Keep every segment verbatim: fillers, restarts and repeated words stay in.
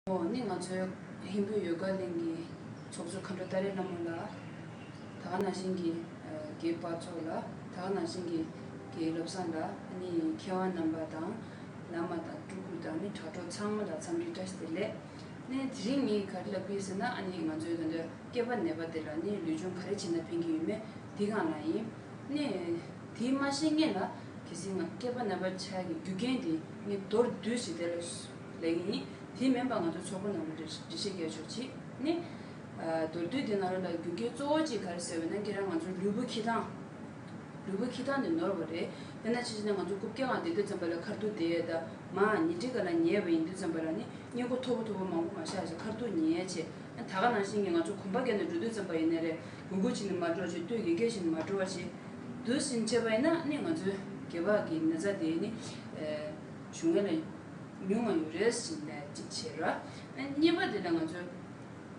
འོ་ནི་ང་ཚོའི་ཧིན་བོད་ཡོ་ག་གླིང་གི་ཚོགས་གཙོ་མཁའ་འགྲོ་ཏཱ་རེ་ལྷ་མོ་ལགས། ད་ག་ནང་བཞིན་གྱི་ཨ་རྒན་པ་ཚོ་ལ། ད་ག་ནང་བཞིན་གྱི་རྒན་བློ་བཟང་ལགས། ཨ་ནི་མཁས་དབང་རྣམ་པ་དང་། བླ་མ་དང་སྤྲུལ་སྐུ་དང་ནི་དྲ་གྲོགས་ཚང་མ་ལ་འཚམས་འདྲི་བཀྲ་ཤིས་བདེ་ལེགས། ནས་དེ་རིང་ངས་ག་རེ་ལབ་ཀྱི་ཡིན་ཟེར་ན། ཨ་ནི་ང་ཚོའི་ད་ལྟ་སྐེད་པ་ནད་པ་དེ་ལ་ནི་ལུས་སྦྱོང་ག་རེ་བྱས་ན་ཕན་གྱི་ཡོད་མེད་དེ་སྒང་ལ་ཡིན། ནས་དེ་མ་ཤེས་སྔོན་ལ་གལ་སྲིད་ང་སྐེད་པ་ནད་པ་ཆགས་ཀྱི་རྒྱུ་རྐྱེན་དེ་ངས་མདོར་བསྡུས་ཤིག་དེ་ལ་ལབ་ཀྱི་ཡིན། དེ་མིན་པ་ང་ཚོ་ཚོགས་པ་ནང་ལ་འགྲེལ་བཤད་རྒྱག་ཆོག་ཅིག་ནི། ཨ་མདོར་བསྡུས་དེ་ནང་ལ་རྒྱུ་རྐྱེན་གཙོ་བོ་གཅིག་ག་རེ་ཟེར་བས་ན། ཁྱེད་རང་ང་ཚོ་ལུས་པོ་འཁྱེར་སྟངས། ལུས་པོ་འཁྱེར་སྟངས་དེ་ནོར་བ་རེད། དཔེར་ན་ཆ་བཞག་ན་ང་ཚོ་རྐུབ་བཀྱག་སྒང་བསྡད་དུས་ཙམ་པ་ལ་ཁ་ཐུག་བསྡད་ཡས་དང་། མར་ཉལ་ཁྲིའི་སྒང་ལ་ཉལ་བ་ཡིན་དུས་ཙམ་པ་ལ་ནི་སྔས་མགོ་མཐོ་པོ་མཐོ་པོ་མང་པོ་མ་བཞག་བྱས་ཁ་ཐུག་ཉལ་བྱས། ད་ག་ནང་བཞིན་གྱི་ང་ཚོ་གོམ་པ་བརྒྱབ་ནས་འགྲོ་དུས་ཙམ་པ་ཡིན་ནའི་རེད། གུག་གུག་བྱས་ནས་མར་འགྲོ་བྱས། སྟོད་གེག་གེག་བྱས་ནས་མར་འགྲོ་བ་བྱས། འདུག་སེ་བྱས་པ་ཡིན་ན་ནི་ང་ཚོའི་སྐེད་པ་གི་ན་ཚ་དེ་ནི་ཨེ་བྱུང་ཡས་ལ་ཉུང་བ་ཡོད་རེད་ཟེར་ནས་གཅིག་བྱས་ར། ཨ་གཉིས་པ་དེ་ལ་ང་ཚོའི་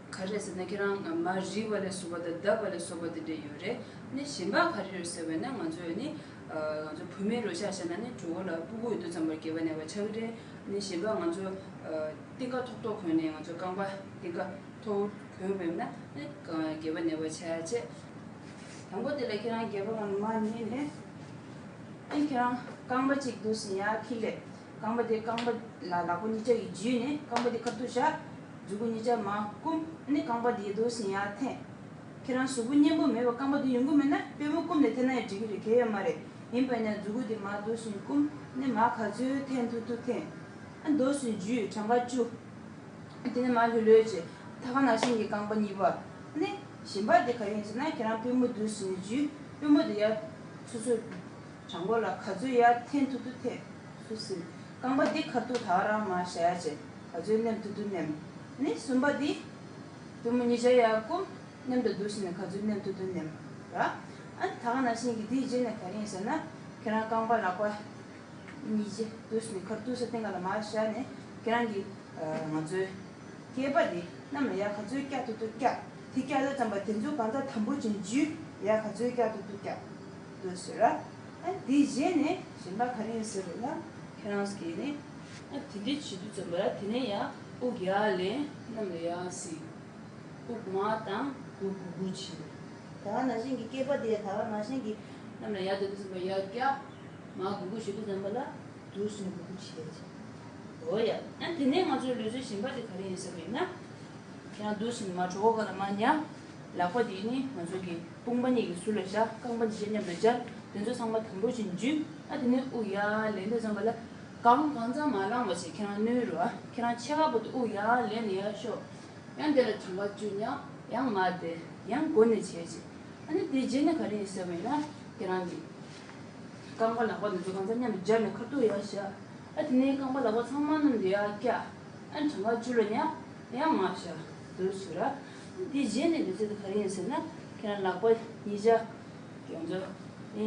ག་རེ་ཟེར་ན། ཁྱེད་རང་མར་རིལ་བ་ལ་སོགས་པ་དང་བརྡབ་པ་ལ་སོགས་པ་དེ་འདྲ་ཡོད་རེད། ནི་གཞན་པ་ག་རེ་ཡོད་ཟེར་བས་ན། ང་ཚོས་ནི་ཨ་ང་ཚོ་བུད་མེད་རོགས་ཤ་བྱས་ན་ནི་གྲོད་ཁོག་ལ་ཕྲུ་གུ་ཡོད་དུས་ཙམ་པར་སྐེད་པ་ན་བ་ཆགས་ཀྱི་རེད། ནི་གཞན་པ་ང་ཚོ་ཨ་རྟིང་ཁ་ཐོག་ཐོག་གོན་ནས། ང་ཚོ་རྐང་པ་རྟིང་ཁ་ཐོག་གོན་བས་ན་ནི་སྐེད་པ་ན་བ་ཆགས་ཆེ། དང་པོ་དེ་ལ་ཁྱེད་རང་སྐེད་པ་གང་མ་ཉལ་ནས། ཨ་ཁྱེད་རང་རྐང་པ་གཅིག་འདུག་སེ་ཡར་འཁྱེར་ལེ། རྐང་པ་དེ་རྐང་པ་ལ་ལག་པ་གཉིས་ཆ་གིས་འཇུས་ནས་རྐང་པ་དེ་ཁ་ཐུག་བཞག་མཛུབ་གུ་གཉིས་ཆ་མར་བསྐུམ། ཨ་ནི་རྐང་པ་དེ་འདུག་སེ་ཡར་འཐེན། ཁྱེད་རང་གཟུགས་པོ་མཉེན་པོ་མེད་པར་རྐང་པ་དེ་ཡོང་གི་མེད་ན་པུས་མོ་བསྐུམ་ནས་འཐེན་ན་ཡང་འགྲིག་གི་རེད། གལ་ཡོད་མ་རེད། ཡིན་པ་ཡིན་ན་མཛུབ་གུ་དེ་མར་འདུག་སེ་བསྐུམ། ཨ་ནི་མར་ག་ཚོད་འཐེན་ཐུབ་ཐུབ་འཐེན། ཨ་འདུག་སེ་འཇུས། གྲངས་ཀ་བཅུ། དེ་ནས་མར་ལྷོད་ལྷོད་བྱས། ད་ག་ནང་བཞིན་གྱི་རྐང་པ་གཉིས་པ། ནི་གཞན་པ་དེ་ག་རེ་ཡིན་ཟེར་ན། ཁྱེད་རང་པུས་མོ་འདུག་སེ་འཇུས། པུས་མོ་དེ་ཡར་སོ་སོའི་བྲང་ཁོག་ལ་ག་ཚོད་ཡར་འཐེན་ཐུབ་ཐུབ་འཐེན། སོ་སོའི་རྐང་པ་འདི་ཁ་ཐུག་ད་ག་རང་མར་བཞག་བྱས་ག་ཚོད་མནན་ཐུབ་ཐུབ་མནན། ནི་གསུམ་པ་འདི་པུས་མོ་གཉིས་ཆ་ཡར་བསྐུམ། མཉམ་དུ་འདུག་སེ་ནས་ག་ཚོད་མནན་ཐུབ་ཐུབ་མནན་ར། ཨ་ནི་ད་ག་ནང་བཞིན་གྱི་དེའི་རྗེས་ནས་ག་རེ་ཡིན་ཟེར་ན། ཁྱེད་རང་རྐང་པ་ལག་པ་གཉིས་ཆ་འདུག་སེ་ནས་ཁ་ཐུག་ས་སྟེང་ག་ལ་མར་བཞག་ནས། ཁྱེད་རང་གི་ཨ་ང་ཚོའི་སྐེད་པ་དེ་གནམ་ལ་ཡར་ག་ཚོད་བཀྱག་ཐུབ་ཐུབ་བཀྱག་དེ་བཀྱག་དུས་ཙམ་པ་དེ་ཚོ་གང་ཚ་དམ་པོ་ཅིག་འཇུས། ཡར་ག་ཚོད་བཀྱག་ཐུབ་ཐུབ་བཀྱག་འདུག་སེ་ར། ཨ་དེའི་རྗེས་ནས་གཞན་པ་ག་རེ་ཡིན་ཟེར་རེད་ན། ཁྱེད་རང་གིས་ནི་ཨ་དེ་འདྲ་བྱེད་དུས་ཙམ་པ་ར། དེ་ནས་ཡང་དབུགས་ཡར་ལེན། གནམ་ལ་ཡར་གཟིགས། དབུགས་མར་བཏང་། དབུགས་གུག་གུག་བྱེད། ད་ག་ནང་བཞིན་གྱི་སྐེད་པ་དེ་ད་ག་ནང་བཞིན་གྱི་གནམ་ལ་ཡར་སྡོད་དུས་ཙམ་པ་ཡར་བཀྱག་མར་གུག་གུག་བྱེད་དུས་ཙམ་པ་ལ་འདུག་སེ་གུག་གུག་བྱེད་ཅིག་འོ་ཡ། ཨ་དེ་ནས་ང་ཚོའི་ལུས་རྩལ་གཞན་པ་དེ་ག་རེ་ཡིན་ཟེར་བ་ཡིན་ན། ཁྱེད་རང་འདུག་སེ་མར་གྲོད་ཁོག་སྒང་ལ་མར་ཉལ། ལག་པ་དེ་ནི་ང་ཚོ་གི་དཔུང་པ་གཉིས་ཀྱི་ཟུར་ལ་བཞག་རྐང་པ་གཉིས་ཆ་མཉམ་དུ་སྦྱར། དེ་ཚོ་ཚང་མ་དམ་པོ་ཅིག་འཇུས། ཨ་དེ་ནས་དབུགས་ཡར་ལེན་དུས་ཙམ་པ་ལ་གང་གང་ཚང་མ་ལངས་པ་བྱས། ཁྱེད་རང་གནོན་རོགས། ཨ་ཁྱེད་རང་ཕྱེད་ཀ་བར་དུ་དབུགས་ཡར་ལེན་ནས་ཡར་ཤོག་ཡང་དེ་ལ་གྲངས་ཀ་བཅུ་མཉམ། ཡང་མར་བསྡད། ཡང་མགོ་ནས་བྱས་ཅིག་ཨ་ནི་དེའི་རྗེས་ནས་ག་རེ་ཡིན་ཟེར་བ་ཡིན་ན། ཁྱེད་རང་གི་རྐང་པ་ལག་པ་འདི་ཚོ་གང་ཚང་མཉམ་དུ་སྦྱར་ནས་ཁ་ཐུག་ཡར་བཞག་ཨ་དེ་ནས་རྐང་པ་ལག་པ་ཚང་མ་མཉམ་དུ་ཡར་བཀྱག་ཨ་གྲངས་ཀ་བཅུ་ལ་མཉམ། ཡང་མར་བཞག་འདུག་སེ་ར། དེའི་རྗེས་ནས་ལུས་རྩལ་དེ་ག་རེ་ཡིན་ཟེར་ན། ཁྱེད་རང་ལག་པ་གཉིས་ཆ་ཡོངས་རྫོགས་ནི་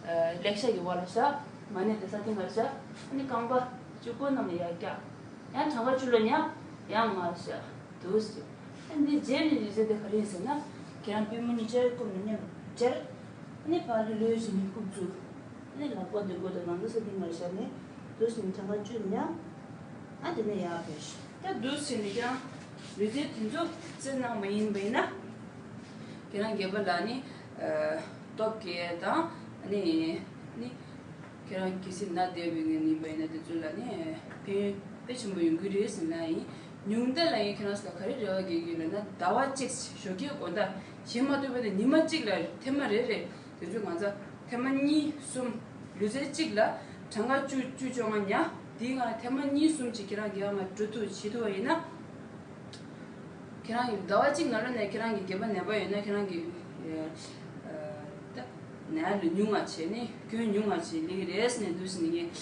ཨ་ལེགས་ཤ་གི་འོག་ལ་བཞག་མ་ཎི་དེ་ས་སྟེང་ལ་བཞག་ཨ་ནི་རྐང་པ་གཅིག་པོ་རྣམས་ལ་ཡར་བཀྱག་ཡང་གྲངས་ཀ་བཅུ་ལ་མཉམ། ཡང་མར་བཞག་འདུག་སེ། ཨ་ནི་རྗེས་ནས་ལུས་རྩལ་དེ་ག་རེ་ཡིན་ཟེར་ན། ཁྱེད་རང་པུས་མོ་གཉིས་ཆ་བསྐུམ་ནས་མཉམ་སྦྱར། ཨ་ནི་ཕར་ལྷོད་ལྷོད་བྱས་ནས་རྐུབ་བཙུགས། ཨ་ནི་ལག་པ་འདི་མགོ་དང་ནང་དུ་ས་སྟེང་ལ་བཞག་ནས་འདུག་སེ་ནས་གྲངས་ཀ་བཅུ་མཉམ། ཨ་དེ་ནས་ཡར་ཕེབས། ད་འདུག་སེ་ནས་ཁྱེད་རང་ལུས་རྩལ་དེ་ཚོ་རྩེ་གནང་བ་ཡིན་པ་ཡིན་ན། ཁྱེད་རང་སྐེད་པ་ལ་ནི་ཨ་སྟོབས་སྐྱེད་དང་། ཨ་ནི་ནི་ཁྱེད་རང་གལ་སྲིད་ན་བསྡད་པའི་ངོས་ནས་ཡིན་པ་ཡིན་ན། དེ་ཚོ་ལ་ནི་ཕན་ཡོན་དཔེ་ཆེན་པོ་ཡོང་གི་རེད་ཟེར་ན་ཡིན། ཉུང་མཐའ་ལ་ཡིན་ཁྱེད་རང་ཚོ་ལ་ག་རེ་རེ་བ་རྒྱག་གི་ཡོད་ལབ་ན། ཟླ་བ་གཅིག་ཞོགས་ཀས་དགོང་དག་ཞིག་མ་ཐུབ་པ་དང་ཉི་མ་གཅིག་ལ་ཐེངས་མ་རེ་རེ། དེ་ཚོ་ང་ཚོ་ཐེངས་མ་གཉིས་གསུམ། ལུས་རྩལ་གཅིག་ལ་གྲངས་ཀ་བཅུ་བཅུ་བཅོ་ལྔ་ཉལ། དེའི་སྒང་ཐེངས་མ་གཉིས་གསུམ་ཅིག་ཁྱེད་རང་གིས་ཡང་ང་འགྲོ་ཐུབ་བྱེད་ཐུབ་པ་ཡིན་ན། ཁྱེད་རང་གི་ཟླ་བ་གཅིག་ནང་ལོགས་ནས་ཁྱེད་རང་གི་སྐེད་པ་ནད་པ་ཡོད་ན། ཁྱེད་རང་གི་ཨ་ད་ནད་ལུས་ཉུང་བ་བྱས་ནས་སྐྱོན་ཉུང་བ་བྱས་ལེགས་རེད་ཟེར་ནས་འདུག་སེ་ནས་ངས་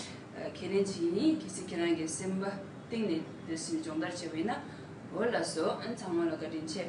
ཁས་ལེན་བྱེད་ཀྱི་ཡིན། གལ་སྲིད་ཁྱེད་རང་གི་སེམས་པ་གཏིང་ནས་འདུག་སེ་སྦྱོང་བརྡར་བྱས་པ་ཡིན་ན། འོ་ལགས་སོ། ཨ་ཚང་མ་ལ་བཀའ་དྲིན་ཆེ།